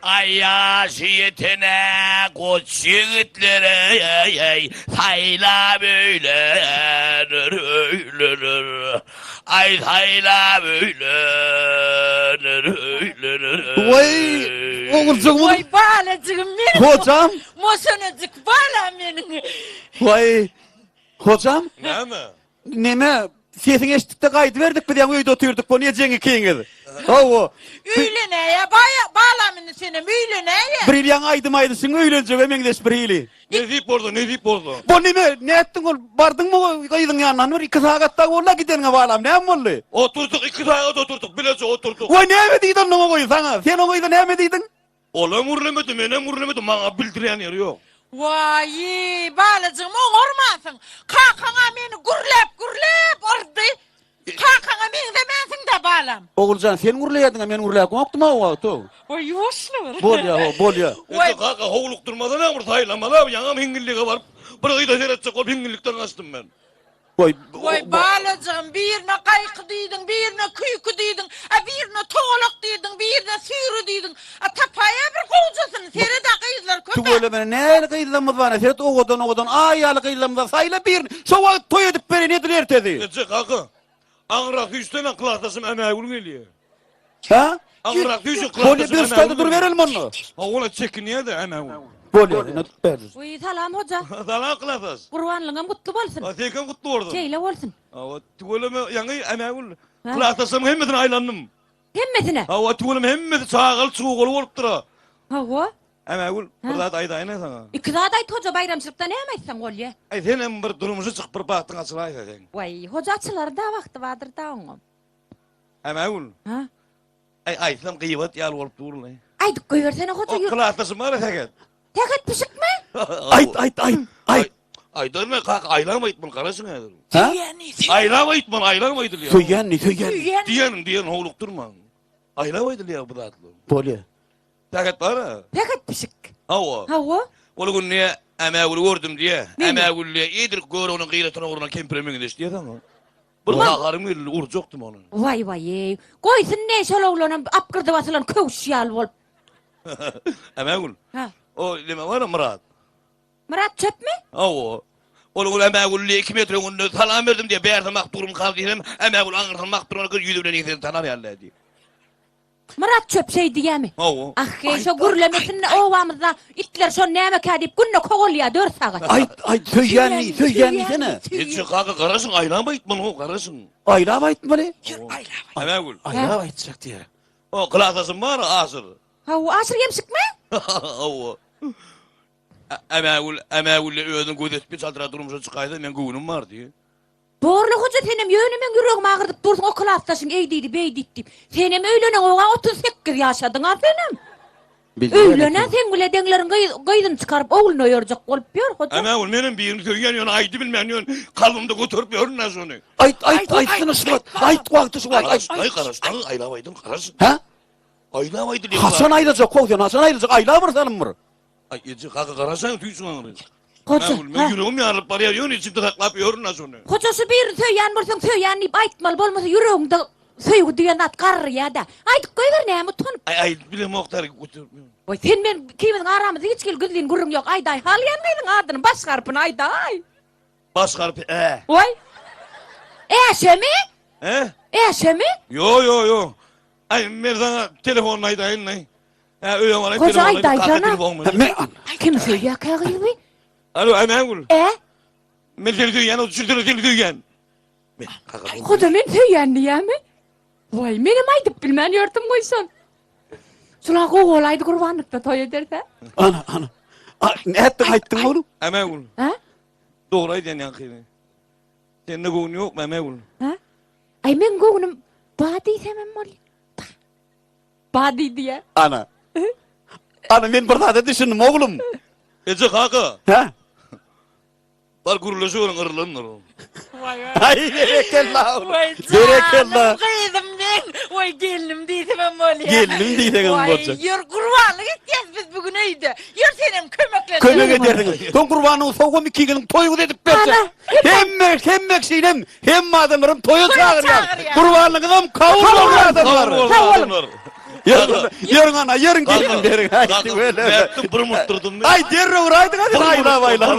Aý ýaşy ýetene goç ýigitlere saýlap öýlener öýlener. Aý saýlap öýlener öýlener. Waý oguljygym. Waý balajygym meniň. Hojam. Moşanajyk balam meniň. Waý hojam. Näme? Neme, sesiňi eşitdik-de gaýdyberdik biz ýaňy öýde otyrdyk, bu nejeň ikiňiz? Hawa. Öýlenäýä baýa, balam indi senem öýlenäýä. Bir hili ýaňy aýdym aýdyşyň öýlenjege meňzeş bir hili. Nesip bolsa, nesip bolsa. Bu neme, nätdiň ol, bardyňmy gyzyň ýanyna, bir iki sagat dagy boldy-a gideniňe balam, näme boldy? Oturdyk, iki sagat oturdyk, bileje oturdyk. Waý, näme diýdi onda oňa gyz saňa? Sen o gyza näme diýdiň? Olam gürlemedi, menem gürlemedim, maňa bildirýän ýeri ýok. Waý, balajygym oňarmansyň. Kakaň-a meni gürläp-gürläp yrdy. Kakaňa meňzemänsiň-dä, balam. Oguljan, sen gürleýärdiň-ä, men gürläpmokdym-a o wagt-ow. Waý, ýuwaşla bir. Bolýa-how, bolýa. Ýa-da kaka, howlukdyrmasana, bir saýlamaly-a, ýaňam hiňňillige baryp, bir gyza seretjek bolup hiňňillikden gaçdym men. Waý, Waý, balajygym, birine gaýky diýdiň, birine küýki diýdiň, a birine togalak diýdiň, birine süýri diýdiň. A tapaýa bir gowjasyny, seret-ä gyzlar köp-ä. Tüweleme, nähili gyzlarymyz bar-a, seret owadan-owadan aý ýaly gyzlarymyz bar, saýla birini, şo wagt toý edip bereýin edil ertesi. Eje, kaka, aňryrak süýşsene, klasdaşym Ämägül gelýär. Hä? Aňryrak süýşün, Bolýa, klasdaşym biz şu taýda durubereli onda. Hawa, çekinýär-de Ämägül. Bolýa, ine tutup berdi. Wiý, salam hoja. Salam klasdaş. Gurbanlygyňam gutly bolsun. A, seňkem gutly bolsun. Şeýle bolsun. Hawa, tüweleme, ýaňy Ämägül, klasdaşlarymyň hemmesine aýlandym. Hemmesine? Hawa, tüweleme hemmesi çagaly çugaly bolupdyr-a. Hawa. Ämägül, bir zat aýdaýyn-a saňa. Iki zat aýt hoja, baýramçylykda näme aýtsaň bolýa. Aý, senem bir durmuşa çykyp bir bagtyň açylaýsa seň. Waý, hoja açylar-da, wagty bardyr-da oňam. Ämägül. Hä? Aý, aýtsam gybat ýaly bolup dur-laý. Aýdyp goýbersene hoja. O klasdaşym bar-a Sähet. Sähet pişikmi? Aýt, aýt, aýt, aýt. Aýdarmy kaka, aýlap aýtmaly, garaşyň häzir. Hä? Aýlap aýtmaly, aýlap aýdylýar. Söýýänmi, söýýänmi? Diýerin, diýerin, howlukdyrmaň. Aýlap aýdylýar bu zatlar. Bolýar. Sähet bar-a. Sähet pişik. Hawa. Hawa. Ol gün diýe, Ämägüli gördüm diýe. Ämägül diýe, edil göroglyň gyratyna urlan kempire meňzeş diýe saňa. Bir gaharym geldi, urjakdym ony. Waý waý-eý. Goýsun ne şol oglanam apgyrdy basylan köwüş ýaly bolup. Ämägül. Hä. O neme bar Myrat. Myrat çöpmi? Hawa. Ol ogul Ämägül diýe 2 metr öňünde salam berdim diýe, bärde mak durun kal diýsem, Ämägül aňyrsyny mak duran gyz ýüzi bilen ýeňsesini tanar ýaly diýe. Myrat çöp şeý diýýämi? Hawa. Ah-heý, şo gürlemesin-de obamyzda itler şony nämekä diýip günde kowalýar dört sagat. Aýt, aýt, söýýän diý, söýýän diýsene. Eje kaka garaşyň aýlap aýtmaly how garaşyň. Aýlap aýtmaly? Aýnagül. Aýlap aýtjak diýýär. O klasdaşym bar Aşyr. Hawa, Aşyr ýemşikmi? Hawa. Ämägül, Ämägül özüni göz etip çaldyra durmuşa çykaýsa meň göwnüm bar diý. Borla hoja senem ýöne meň ýüregimi agyrdyp dursuň o klasdaşyň eý diýdi beý diýdi diýip. Senem öýleneňoga 38 ýaşadyňa senem. Öýlenä seň bile deňleriň gyz gyzyny çykaryp ogluny öýerjek bolup ýör hoja. Ana ol menem birini söýýän ýöne aýdy bilmän ýön kalbymda göterip ýörün-ä şony. Aýt aýt aýtsyna şu wagt aýt wagty şu wagt aýt. Aý garaş dagy aýlap aýdyn garaş. Hä? Aýlap aýdylýar. Haçan aýlajak how sen haçan aýlajak aýla bir salym bir. Aý eje kaka garaşaň tüýsüň aňry. Hoja, Men ýüregim ýarylyp barýar ýöne içimde saklap ýörün-ä şony. Hoja şu birini söýýän bolsaň söýýän diýip aýtmaly bolmasa ýüregiňde söýgi diýen zat garraýar-da. Aýdyp goýber näme utanyp. Aý aýdyp bilemok däl göterip. Goý sen men ikimiziň aramyzda hiç hili gizlin gürrüň ýok aýdaý halýan gyzyň adyny baş harpyny aýdaý. Baş harpy ä. Goý. Äşemi? Hä? Äşemi? Ýo ýo ýo. Aý men saňa telefonyny aýdaýyn-laý. Hä öýe baraýyn Hoja telefonyny aýdyp kaka aýdaýsana. telefonyny. Men Kim söýýärkä gyzy? Alo Ämägül. Ä? Men seni söýýän, o düşünsene seni söýýän. Men kaka. Hoja men söýýän diýýärmi? Waý, menem aýdyp bilmän ýördüm goý şol. Şula gowy bolaýdy gurbanlykda toý ederse. Ana ana. A, nätdiň aýtdyň oglum? Ämägül. Hä? Dogry aýdýan ýaňkyny. Sende göwün ýokmy Ämägül? Hä? Aý meň göwnüm ba diýsemem bolýar. Ba. Ba diýdi-ä. Ana. Ana men bir zada düşündim oglum. Eje kaka. Hä? Bar gürleşiberiň yrlandyr. Aý berekella oglum. Berekella. Gyzym meň. Waý gelnim diýsemem bolýar. Gelnim diýseňem boljak. Waý ýör gurbanlyk etýäs biz bu gün öýde. Ýör senem kömekleş. Kömek edersiňiz. Soň gurbanyňy sowgam ikiňiziň toýuňyzy edip berjek. Hemme hemme kişinem hemme adamlaram toýa çagyrýar. Gurbanlygyňyzam kabul bolsun adamlar. Sag boluň. Ýörüň, ýörüň ana, ýörüň gelin beriň. Aý, tüweleme. Nätdim, bir mutdurdym. Aý, derrew uraýdyň-a sen aýlap-aýlap.